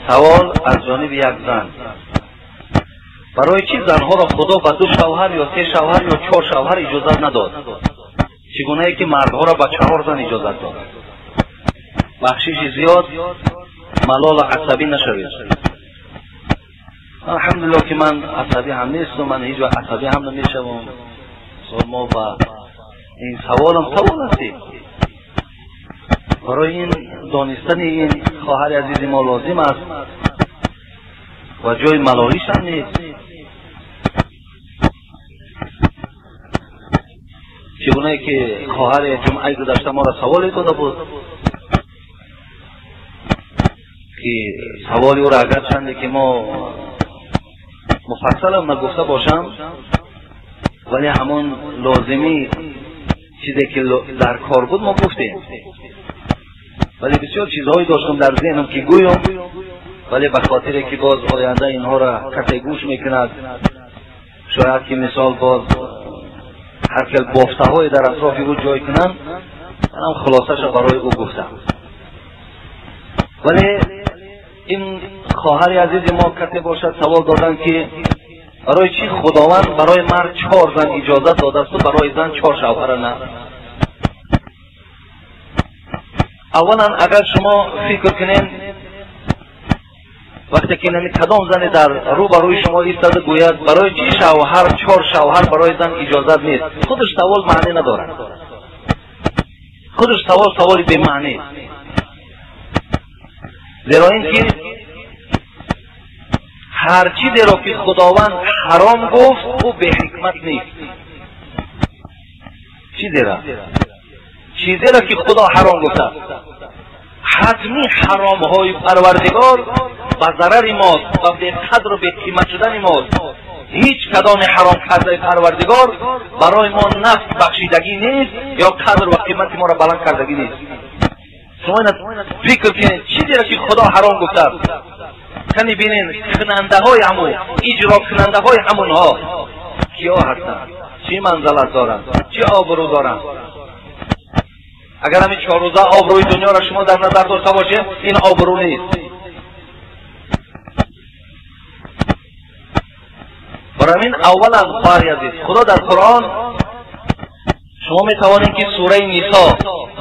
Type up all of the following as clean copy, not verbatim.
Савол аз ҷониби як зан: барои чӣ занҳоро Худо ба ду шавҳар ё се шавҳар ё чор шавҳар иҷозат надод, чӣ гунае ки мардҳоро ба чаҳор зан иҷозат дод? Бахшиши зиёд, малолу асабӣ нашавед. Алҳамдулиллоҳ ки ман асабӣ ҳам нестам, ман ҳеҷ вақт асабӣ ҳам намешавам. Мо ба ин саволам савол ҳастем. Барои ин донистани ин хоҳари азизи мо лозим аст ва ҷои малолиш ҳам нест. Чӣ гунае ки хоҳари ҷумъаи гузашта моро саволе дода буд ки саволи ӯро агарчанде ки мо муфассалам нагуфта бошам, вале ҳамон лозимӣ чизе ки дар кор буд мо гуфтем. Вале бисёр чизҳое доштам дар зеҳнам ки гӯям, вале ба хотире ки боз оянда инҳоро касе гӯш мекунад, шояд ки мисол боз ҳар хел бофтаҳое дар атрофи ӯ ҷой кунанд, манам хулосаша барои ӯ гуфтам. Вале ин хоҳари азизи мо касе бошад савол додан ки барои чӣ Худованд барои мард чор зан иҷозат додасту барои зан чор шавҳара на? Аввалан агар шумо фикр кунед, вақте ки нами кадом зане дар рӯ ба рӯи шумо истода гӯяд барои чӣ шавҳар чор шавҳар барои зан иҷозат нест, худаш савол маънӣ надорад. Худаш савол саволи бемаънӣ, зеро ин ки ҳар чизеро ки Худованд ҳаром гуфт, ӯ беҳикмат нест. Чизеро ки Худо ҳаром гуфтааст, ҳатмӣ ҳаромҳои Парвардигор ба зарари мост ва беқадру беқимат шудани мост. Ҳеҷ кадоми ҳаром кардаи Парвардигор барои мо нафс бахшидагӣ нест ё қадр ва қимати моро баланд кардагӣ нест. Шумо ина фикр кунед, чизеро ки Худо ҳаром гуфтааст, кани бинед кунандаҳои ҳамун, иҷрокунандаҳои ҳамунҳо киё ҳастанд, чӣ манзалат доранд, чӣ обрӯ доранд. Агар ҳамин чор рӯза обрӯи дунёро шумо дар назар дошта бошед, ин обрӯ нест. Барои ҳамин аввалан хоҳари азиз, Худо дар Қуръон шумо метавонед ки сураи Нисо,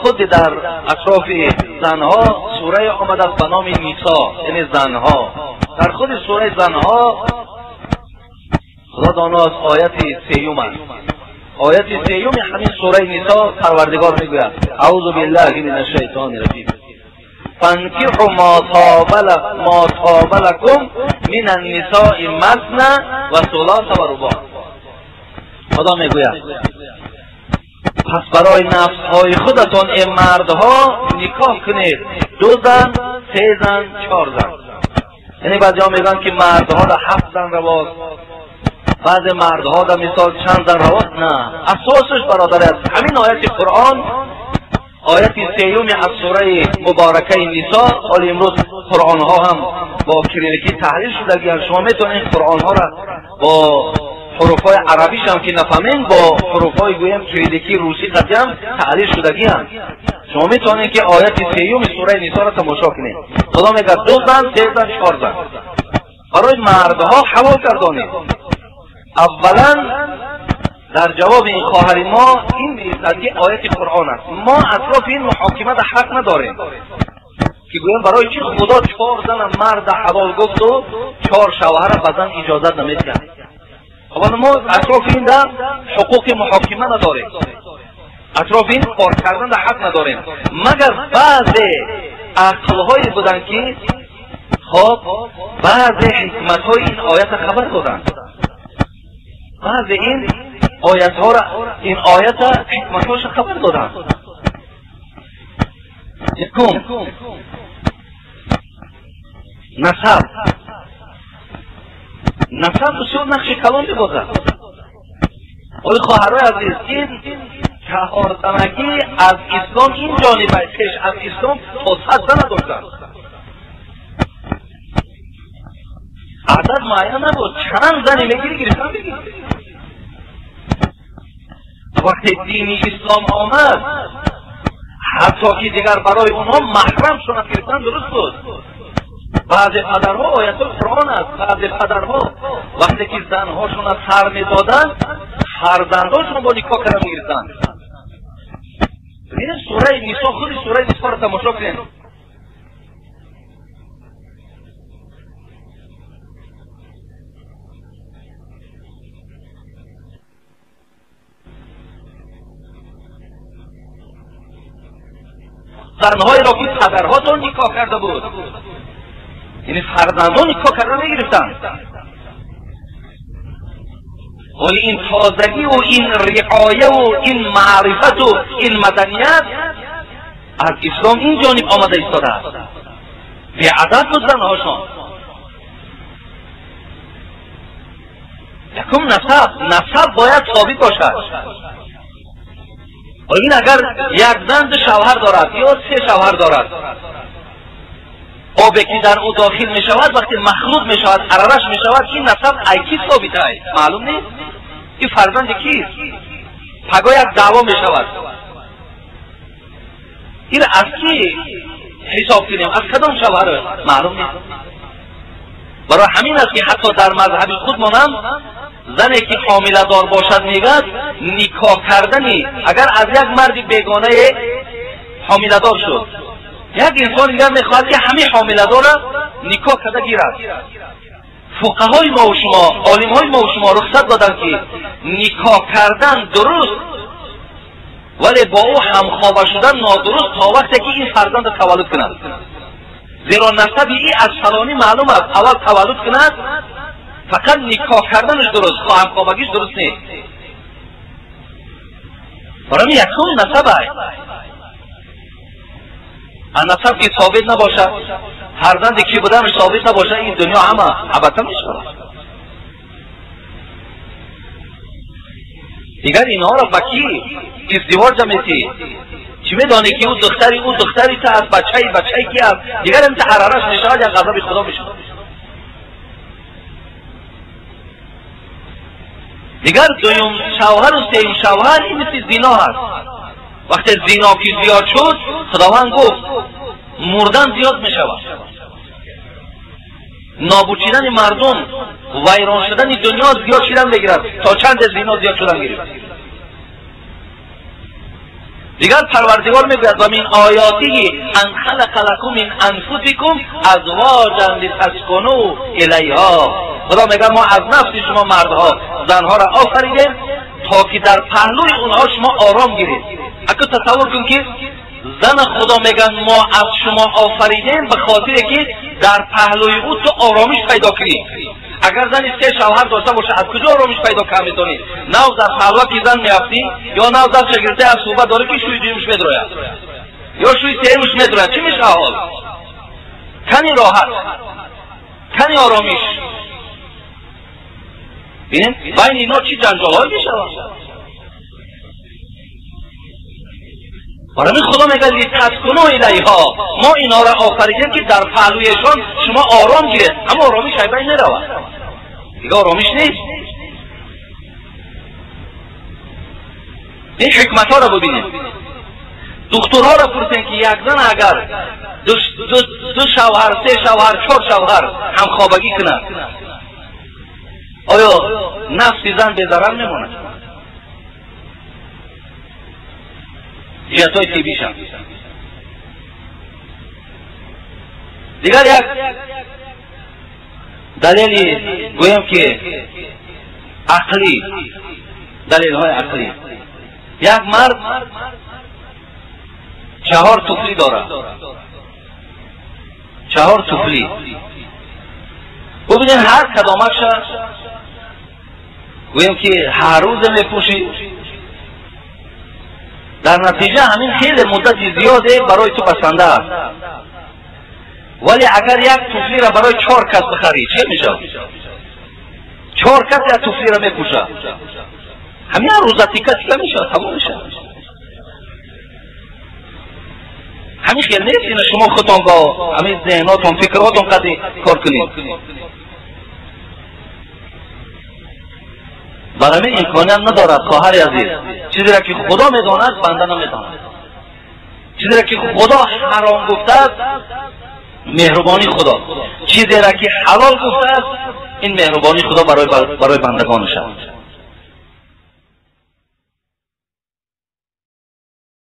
худ дар атрофи занҳо сурае омадааст ба номи Нисо, яъне занҳо. Дар худи сураи занҳо Худо доност ояти сеюм аст. Ояти сеюми ҳамин сураи Нисо Парвардигор мегӯяд: аъузу биллаҳи мин ашшайтони раҷим, фанкиҳу ма тоба лакум мин аннисои масна ва сулоса ва рубоъ. Худо мегӯяд: пас барои нафсҳои худатон эй мардҳо никоҳ кунед ду зан, се зан, чор зан. Яъне баъзеҳо мегӯянд ки мардҳо дар ҳафт зан равост, баъзе мардҳо дар мисол чанд зан равост. На, асосаш бародари аст ҳамин ояти Қуръон, ояти сеюми аз сураи муборакаи Нисо. Ҳоли имрӯз қуръонҳо ҳам бо кирилликӣ таҳрир шудагианд. Шумо метавонед қуръонҳоро бо ҳуруфҳои арабиш ҳам ки нафаҳмед, бо ҳуруфҳои гӯям кирилликӣ русӣ қатъиам таҳрир шудагианд. Шумо метавонед ки ояти сеюми сураи Нисоро тамошо кунед. Худо мегӯяд ду зан, се зан, чор зан барои мардҳо ҳалол гардонед. Аввалан дар ҷавоби ин хоҳари мо ин меистад ки ояти Қуръон аст. Мо атрофи ин муҳокима дар ҳақ надорем ки гӯям барои чӣ Худо чор зана марда ҳалол гуфту чор шавҳара ба зан иҷозат намедиҳад. Аввал мо атрофи ин дар ҳуқуқи муҳокима надорем, атрофи ин кор кардан дар ҳақ надорем. Магар баъзе ақлҳое буданд ки хоб баъзе ҳикматҳои ин оята хабар доданд, баъзе ин оятҳоро, ин оята ҳикматҳоша хабар доданд. Якум, насаб. Насаб бисёр нақши калон мебозад. Оли хоҳарои азиз, ин чаҳорзанагӣ аз ислом ин ҷониба пеш аз ислом то 100 зана доштанд. Адад муайян набуд, чанд зане мегири гирифтан бигир. Вақте дини ислом омад, ҳатто ки дигар барои онҳо маҳрам шонат гирифтан дуруст буд. баъзе падарҳо, оятҳои Қуръон аст, баъзе падарҳо вақте ки занҳошонро сар медоданд, фарзандошон бо никоҳ карда мегирифтанд. Бибинед сураи Нисо, худи сураи Нисоро тамошо кунед. Занҳоеро ки падарҳотон никоҳ карда буд, яъне фарзандон никоҳ карда мегирифтанд. Оё ин тозагӣ ва ин риоя ва ин маърифат ва ин маданият аз ислом ин ҷониб омада истодааст? Беадаб буд занҳошон. Якум насаб, насаб бояд собит бошад. Ин агар як зан ду шавҳар дорад ё се шавҳар дорад, обе ки дар ӯ дохил мешавад, вақте махлуқ мешавад, арараш мешавад, ин насаб ай ки собит ай? Маълум нест. Ин фарзанди кист? Паго як даъво мешавад. Ин аз ки ҳисоб кунем? Аз кадом шавҳар? Маълум нест. Барои ҳамин аст ки ҳатто дар мазҳаби худмонам зане ки ҳомиладор бошад мегӯяд никоҳ кардани агар аз як марди бегонае ҳомиладор шуд, як инсон дигар мехоҳад ки ҳамин ҳомиладорро никоҳ карда гирад. Фуқаҳои мо ва шумо, олимҳои мо ва шумо рухсат доданд ки никоҳ кардан дуруст, вале бо ӯ ҳамхоба шудан нодуруст то вақте ки ин фарзандро таваллуд кунад. Зеро насаби ин аз фалонӣ маълум аст, аввал таваллуд кунад, фақат никоҳ карданаш дуруст, ҳамхобагиш дуруст нест. Барои якум насаб аст. Насаб ки собит набошад, фарзанде ки буданаш собит набошад, ин дунё ҳама абата мешавад. Дигар инҳоро ба кӣ издивоҷ метӣ? Чӣ медонӣ ки ӯ духтари ту аст, бачаи ки аст? Дигар инта арараш мешавад, як ғазаби Худо мешавад. Дигар дуюм шавҳару сеюм шавҳар ин мисли зино ҳаст. Вақте зино ки зиёд шуд, Худованд гуфт мурдан зиёд мешавад, нобуд шудани мардум, вайрон шудани дунё зиёд шудан мегирад. То чанде зино зиёд шудан гирифт. Дигар Парвардигор мегӯяд ва мин оятиҳи ан халақа лакум мин анфусикум азвоҷан литаскунӯ илайҳо. Худо мегӯяд мо аз нафси шумо мардҳо занҳоро офаридем то ки дар паҳлӯи онҳо шумо ором гиред. Аку тасаввур кун ки зан Худо мегӯяд мо аз шумо офаридем ба хотире ки дар паҳлӯи ӯ ту оромиш пайдо кунӣ. Агар зани се шавҳар дошта боша, аз куҷо оромиш пайдо карда метавонӣ? Нав дар паҳлӯ ки зан меафтӣ, ё нав дар шагирда аз суҳбат дорӣ ки шӯи дуюмш медрояд ё шӯи сеюмш медрояд, чӣ мешавад ҳол? Кани роҳат, кани оромиш. Бинед байни инҳо чӣ ҷанҷолҳое мешавад. Барои Худо мегӯяд литаскунӯ илайҳо, мо инҳоро офаридем ки дар паҳлӯяшон шумо ором гиред. Аммо оромиш ай байн меравад, дигар оромиш нест. Ин ҳикматҳоро бибинед. Духтурҳоро пурсем ки як зан агар ду шавҳар, се шавҳар, чор шавҳар ҳамхобагӣ кунад, оё нафси зан безарар мемонад? ҷиҳатҳои тиббишам. Дигар як далели гӯем ки ақлӣ, далелҳои ақлӣ. Як мард 4 туфлӣ дорад, 4 туфлӣ. Бубинед ҳар кадомаша гӯем ки ҳар рӯзе мепӯшид. Дар натиҷа ҳамин хеле муддати зиёде барои ту басанда аст. Вале агар як туфлиро барои 4 кас бихарӣ, чӣ мешавад? 4 кас як туфлиро мепӯшад, ҳамин ҳар рӯза тика тика мешавад, тамом мешавад. ҳамин хел нест. Ина шумо худтон бо ҳамин зеҳнотон, фикрҳотон қадри кор кунед. Барои ин имконият надорад хоҳари азиз. Чизеро ки Худо медонад, банда намедонад. Чизеро ки Худо ҳаром гуфтааст, Меҳрубонии Худо, чизеро ки ҳалол гуфтааст, ин меҳрубонии Худо барои бандагонаш аст.